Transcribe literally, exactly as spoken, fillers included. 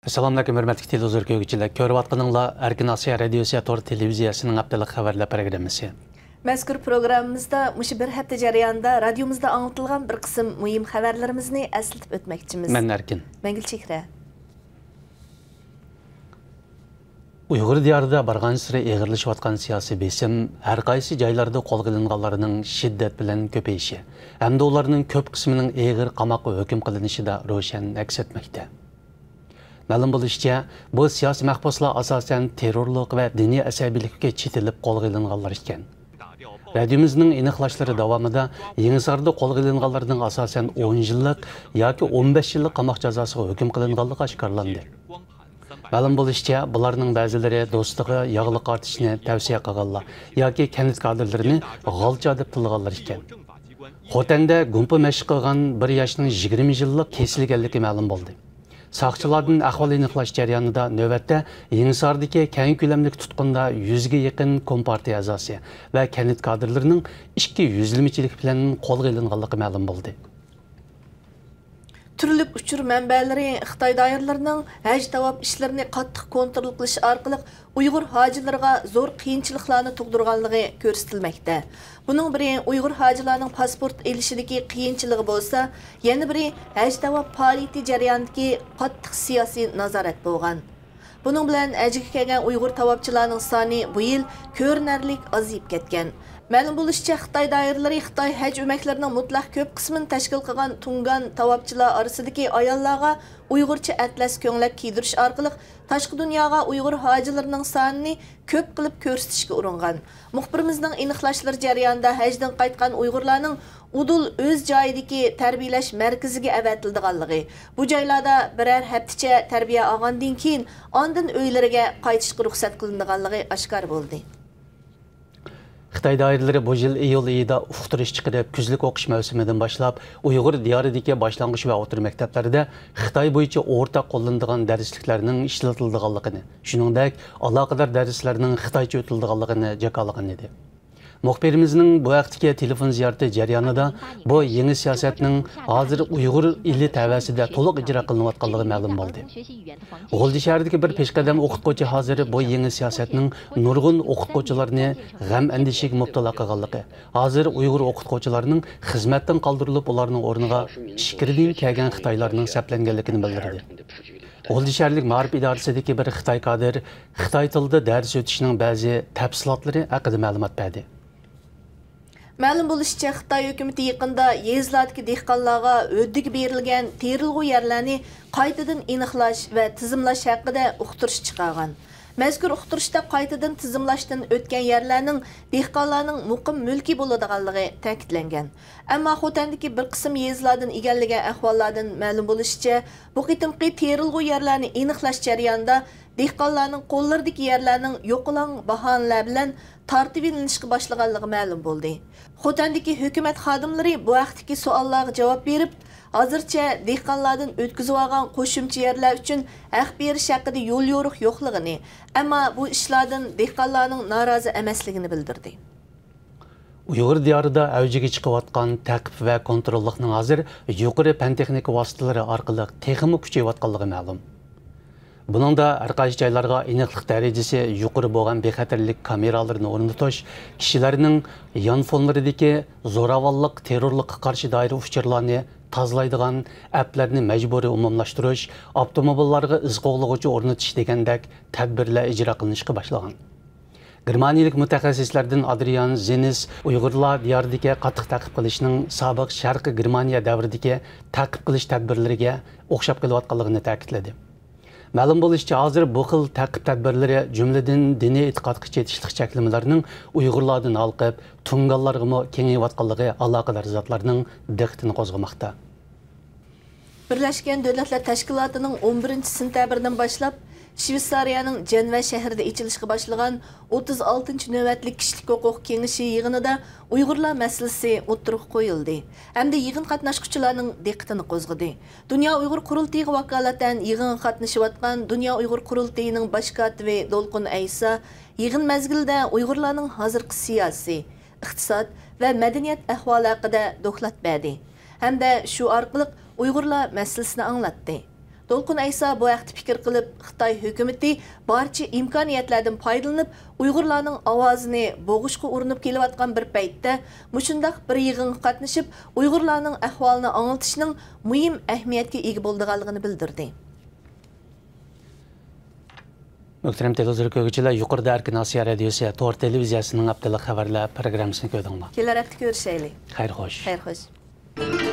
ئەسسالامۇئەلەيكۇم، ھۆرمەتلىك تېلېۋىزور كۆرگۈچىلەر. كۆرۈۋاتقىنىڭلار ئەركىن ئاسىيا رادىيوسى تور تېلېۋىزىيەسىنىڭ ھەپتىلىك خەۋەرلەر پروگراممىسى. مەزكۇر پروگراممىمىزدا مۇشۇ بىر ھەپتە جەريانىدا رادىيومىزدا ئاڭلىتىلغان بىر قىسىم مۇھىم خەۋەرلىرىمىزنى ئەسلىتىپ ئۆتمەكچىمىز. مەن ئەركىن. مەنگۈل چېھرە. ئۇيغۇر دىيارىدا بارغانسېرى ئېغىرلىشىۋاتقان سىياسىي بېسىم ھەر قايسى جايلاردا قولغا ئېلىنغانلارنىڭ شىددەت بىلەن كۆپىيىشى ھەمدە ئۇلارنىڭ كۆپ قىسمىنىڭ ئېغىر قاماققا ھۆكۈم قىلىنىشىدا روشەن ئەكس ئەتمەكتە. مەلۇم بولۇشىچە، بۇ سىياسىي مەھبۇسلار ئاساسەن تېررورلۇق ۋە دىنىي ئەسەبىيلىككە چېتىلىپ قولغا ئېلىنغانلار ئىكەن. رادىيومىزنىڭ ئېنىقلاشلىرى داۋامىدا يېڭىساردا قولغا ئېلىنغانلارنىڭ ئاساسەن ئون يىللىق ياكى ئون بەش يىللىق قاماق جازاسىغا ھۆكۈم قىلىنغانلىقى ئاشكارىلاندى. مەلۇم بولۇشىچە، بۇلارنىڭ بەزىلىرى دوستىغا ياغلىق ئارتىشنى تەۋسىيە قىلغانلار ياكى كەنت كادىرلىرىنى غالچا دەپ تىللىغانلار ئىكەن. خوتەندە گۇمپا مەشىق قىلغان بىر ياشنىڭ يىگىرمە يىللىق كېسىلگەنلىكى مەلۇم بولدى. ساقچىلاردىن ئەھۋال ئېنىقلاش جەريانىدا نۆۋەتتە يېڭىساردىكى كەڭ كۆلەملىك تۇتقۇندا يۈزگە يېقىن كومپارتىيە ئەزاسى ۋە كەنت كادىرلىرىنىڭ ئىككى يۈزلىمىچىلىك بىلەن قولغا ئېلىنغانلىقى مەلۇم بولدى. تۈرلۈك ئۇچۇر مەنبەلىرى خىتاي دائىرىلىرىنىڭ ھەج تاۋاپ ئىشلىرىنى قاتتىق كونترول قىلىش ئارقىلىق ئۇيغۇر ھاجىلىرىغا زور قىيىنچىلىقلارنى تۇغدۇرغانلىقى كۆرسىتىلمەكتە. بۇنىڭ بىرى ئۇيغۇر ھاجىلارنىڭ پاسپورت ئېلىشىدىكى قىيىنچىلىقى بولسا، يەنە بىرى ھەج تاۋاپ پائالىيىتى جەريانىدىكى قاتتىق سىياسىي نازارەت بولغان. بۇنىڭ بىلەن ھەجگە كەلگەن ئۇيغۇر تاۋاپچىلارنىڭ سانى بۇ يىل كۆرۈنەرلىك ئازىيىپ كەتكەن. مەلۇم بولۇشىچە، خىتاي دائىرىلىرى خىتاي ھەج ئۆمەكلىرىنىڭ مۇتلەق كۆپ قىسمىنى تەشكىل قىلغان تۇڭگان تاۋاپچىلار ئارىسىدىكى ئاياللارغا ئۇيغۇرچە ئەتلەس كۆڭلەك كىيدۈرۈش ئارقىلىق تاشقى دۇنياغا ئۇيغۇر ھاجىلىرىنىڭ سانىنى كۆپ قىلىپ كۆرسىتىشكە ئۇرۇنغان. مۇخبىرىمىزنىڭ ئېنىقلاشلىرى جەريانىدا ھەجدىن قايتقان ئۇيغۇرلارنىڭ ئۇدۇل ئۆز جايىدىكى تەربىيەلەش مەركىزىگە ئەۋەتىلىدىغانلىقى، بۇ جايلاردا بىرەر ھەپتىچە تەربىيە ئالغاندىن كېيىن، ئاندىن ئۆيلىرىگە قايتىشقا رۇخسەت قىلىنىدىغانلىقى ئاشكارا بولدى. خىتاي دائىرىلىرى بۇ يىل ئىيۇل ئېيىدا ئۇقتۇرۇش چىقىرىپ، كۈزلۈك ئوقۇش مەۋسۇمىدىن باشلاپ ئۇيغۇر دىيارىدىكى باشلانغۇچ ۋە ئوتتۇرا مەكتەپلەردە خىتاي بويىچە ئورتاق قوللىنىدىغان دەرسلىكلەرنىڭ ئىشلىتىلىدىغانلىقىنى، شۇنىڭدەك ئالاقىدار دەرسلەرنىڭ خىتايچە ئۆتۈلىدىغانلىقىنى جاكارلىغان ئىدى. مۇخبىرىمىزنىڭ بۇ ھەقتىكى تېلېفون زىيارىتى جەريانىدا بۇ يېڭى سىياسەتنىڭ ھازىر ئۇيغۇر ئېلى تەۋەسىدە تولۇق ئىجرا قىلىنىۋاتقانلىقى مەلۇم بولدى. غۇلجا شەھىرىدىكى بىر پېشقەدەم ئوقۇتقۇچى ھازىر بۇ يېڭى سىياسەتنىڭ نۇرغۇن ئوقۇتقۇچىلارنى غەم-ئەندىشىگە مۇپتىلا قىلغانلىقى، ھازىر ئۇيغۇر ئوقۇتقۇچىلارنىڭ خىزمەتتىن قالدۇرۇلۇپ، ئۇلارنىڭ ئورنىغا ئىچكىرىدىن كەلگەن خىتايلارنىڭ سەپلەنگەنلىكىنى بىلدۈردى. غۇلجا شەھەرلىك مائارىپ ئىدارىسىدىكى بىر خىتاي كادىر خىتاي تىلىدا دەرس ئۆتۈشنىڭ بەزى تەپسىلاتلىرى ھەققىدە مەلۇمات بەردى. مەلۇم بولۇشىچە، خىتاي ھۆكۈمىتى يېقىندا يېزىلاردىكى دېھقانلارغا ھۆددىگە بېرىلگەن تېرىلغۇ يەرلەرنى قايتىدىن ئېنىقلاش ۋە تىزىملاش ھەققىدە ئۇقتۇرۇش چىقارغان. مەزكۇر ئۇقتۇرۇشتا قايتىدىن تىزىملاشتىن ئۆتكەن يەرلەرنىڭ دېھقانلارنىڭ مۇقىم مۈلكى بولىدىغانلىقى تەكىتلەنگەن. ئەمما خوتەندىكى بىر قىسىم يېزىلاردىن ئىگىلىگەن ئەھۋاللاردىن مەلۇم بولۇشىچە، بۇ قېتىمقى تېرىلغۇ يەرلەرنى ئېنىقلاش جەريانىدا دېھقانلارنىڭ قوللىرىدىكى يەرلەرنىڭ يوقىلاڭ باھانىلەر بىلەن تارتىۋېلىنىشقا باشلىغانلىقى مەلۇم بولدى. خوتەندىكى ھۆكۈمەت خادىملىرى بۇ ھەقتىكى سوئاللارغا جاۋاب بېرىپ، ھازىرچە دېھقانلاردىن ئۆتكۈزۈۋالغان قوشۇمچە يەرلەر ئۈچۈن ھەق بېرىش ھەققىدە يوليورۇق يوقلىغىنى، ئەمما بۇ ئىشلاردىن دېھقانلارنىڭ نارازى ئەمەسلىكىنى بىلدۈردى. ئۇيغۇر دىيارىدا ئەۋجىگە چىقىۋاتقان تەقىپ ۋە كونتروللۇقنىڭ ھازىر يۇقىرى پەن-تېخنىكا ۋاسىتىلىرى ئارقىلىق تېخىمۇ كۈچىيىۋاتقانلىقى مەلۇم. بۇنىڭدا ھەرقايسى جايلارغا ئېنىقلىق دەرىجىسى يۇقىرى بولغان بىخەتەرلىك كامېرالىرىنى ئورنىتىش، كىشىلەرنىڭ يانفونلىرىدىكى زوراۋانلىق، تېررورلۇققا قارشى دائىرە ئۇچۇرلارنى تازىلايدىغان ئەپلەرنى مەجبۇرىي ئومۇملاشتۇرۇش، ئاپتوموبىللارغا ئىز قوغلىغۇچى ئورنىتىش دېگەندەك تەدبىرلەر ئىجرا قىلىنىشقا باشلىغان. گېرمانىيەلىك مۇتەخەسسىسلەردىن ئادرىيان زېنس ئۇيغۇرلار دىيارىدىكى قاتتىق تەقىپ قىلىشنىڭ سابىق شەرقىي گېرمانىيە دەۋرىدىكى تەقىپ قىلىش تەدبىرلىرىگە ئوخشاپ قېلىۋاتقانلىقىنى تەكىتلىدى. مەلۇم بولۇشىچە، ھازىر بۇ خىل تەقىپ تەدبىرلىرى، جۈملىدىن دىنىي ئېتىقادقا چېتىشلىق چەكلىمىلەرنىڭ ئۇيغۇرلاردىن ھالقىپ، تۇڭگانلارغىمۇ كېڭىيىۋاتقانلىقى ئالاقىدار زاتلارنىڭ دىققىتىنى قوزغىماقتا. بىرلەشكەن دۆلەتلەر تەشكىلاتىنىڭ ئون بىرىنچى سېنتەبىردىن باشلاپ شىۋېتسارىيەنىڭ جەنۋە شەھىرىدە ئېچىلىشقا باشلىغان ئوتتۇز ئالتىنچى نۆۋەتلىك كىشىلىك ھوقۇق كېڭىشى يىغىنىدا ئۇيغۇرلار مەسىلىسى ئوتتۇرىغا قويۇلدى ھەمدە يىغىن قاتناشقۇچىلارنىڭ دىققىتىنى قوزغىدى. دۇنيا ئۇيغۇر قۇرۇلتىيىغا ۋاكالىتەن يىغىنغا قاتنىشىۋاتقان دۇنيا ئۇيغۇر قۇرۇلتىيىنىڭ باش كاتىپى دولقۇن ئەيسا يىغىن مەزگىلىدە ئۇيغۇرلارنىڭ ھازىرقى سىياسىي، ئىقتىساد ۋە مەدەنىيەت ئەھۋالى ھەققىدە دوكلات بەردى ھەمدە شۇ ئارقىلىق ئۇيغۇرلار مەسىلىسىنى ئاڭلاتتى. دولقۇن ئەيسا بۇ ھەقتە پىكىر قىلىپ، خىتاي ھۆكۈمىتى بارچە ئىمكانىيەتلەردىن پايدىلىنىپ، ئۇيغۇرلارنىڭ ئاۋازىنى بوغۇشقا ئۇرۇنۇپ كېلىۋاتقان بىر پەيتتە، مۇشۇنداق بىر يىغىنغا قاتنىشىپ، ئۇيغۇرلارنىڭ ئەھۋالىنى ئاڭلىتىشنىڭ مۇھىم ئەھمىيەتكە ئىگە بولىدىغانلىقىنى بىلدۈردى. مۆھتەرەم تېلېۋىزور كۆرگۈچىلەر، يۇقىرىدا ئەركىن ئاسىيا رادىيوسى تور تېلېۋىزىيەسىنىڭ ھەپتىلىك خەۋەرلەر پروگراممىسىنى كۆردۈڭلار. كېلەر ھەپتە كۆرۈشەيلى. خەير خوش. خەير خوش.